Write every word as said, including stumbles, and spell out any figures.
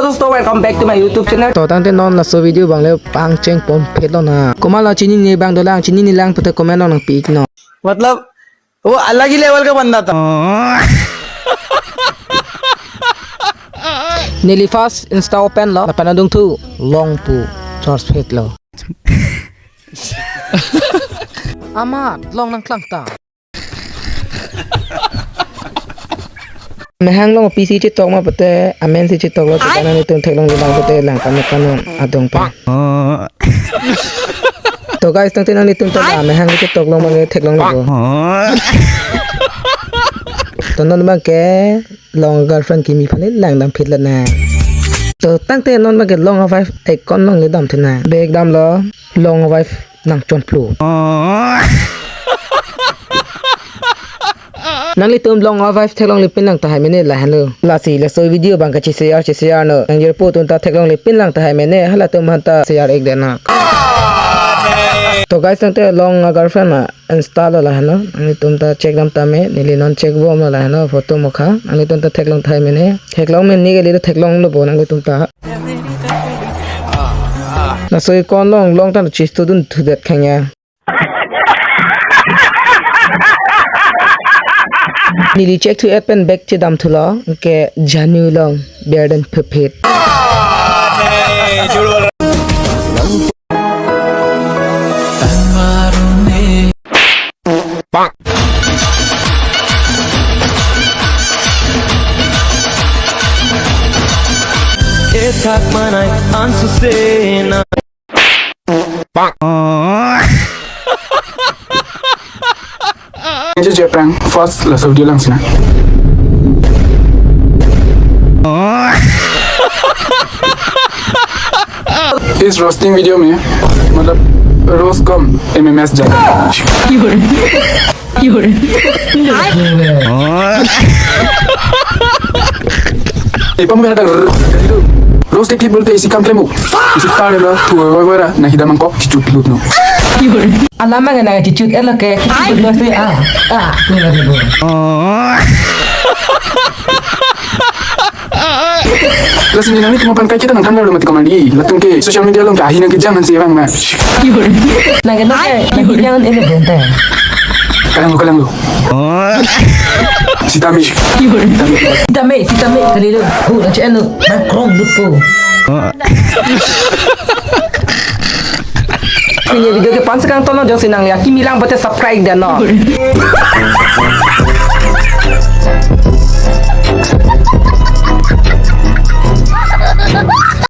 दोस्तों, welcome back to my YouTube channel. To tangte non laso video abang le pangcheng pon phelo na. Komat lo chinine abang dolang, chinine lang pute comment along nangpi-ik non. मतलब वो अलग ही लेवल का बंदा था। Neli first Insta open lo, lapen adungthu long pu search phelo. Amat long nangklang ta. Mehang long pi si chetok ma pute, amen si chetok lo, pute nanglitum theklongle lang pute lang kami kanon adung pa. To guys, tangte nanglitum ta la mehang si chetok long ma le theklonglo. To non abang ke long girlfriend kimi aphan le langdam phit la na. To tangte non abang ke long a-wife icon along le damthu na. Bek damlo long a-wife nangchonplu. Nanglitum long a-wife theklongle pin lang tahai mene lahenlo. Lasi laso video abang ke che-share che-share non. Nangjirpo atum ta theklongle pin lang tahai mene, halatum aphan ta share-ik det na. To guys, tangte long a-girlfriend a-Insta lo lahenlo. Nanglitum ta check dam tame, neli non check bomlo lahenlo photo mokha. Nanglitum ta theklong tahai mene. Theklong mene kali, theklonglo bo nanglitum ta. Laso icon along long ta chistudun thudet khangya. Neli check thu-et pen back chedamthulo, ke janu long berden phephet. Ethak manai ansosena. Nangji jeprang first laso video lang sina. इस roasting video में मतलब रोस्ट कम एमएमएस ज्यादा। Ipam mera dang roast एक बोलते इसी काम क्लेमो। इसी तारे ला तू वगैरह नहीं दमन को चुट लूट no. Alam ang nang chichut elo ke chichut lo si a a ni lagi bo. Laso ne nangtum aphan kaike ta nangthan lo mati komedi. Latum ke social media along ke ahi nangkejang ansi abang ma. Nang ke nang ke nangkejang ele bonta. Kalang lo, kalang lo. Sitame. Sitame, sitame kali lo. Oh, nang channel nang krong lupo. Pini video ke pan sekang tono jongsi nangli akimi lang pute subscribe det non.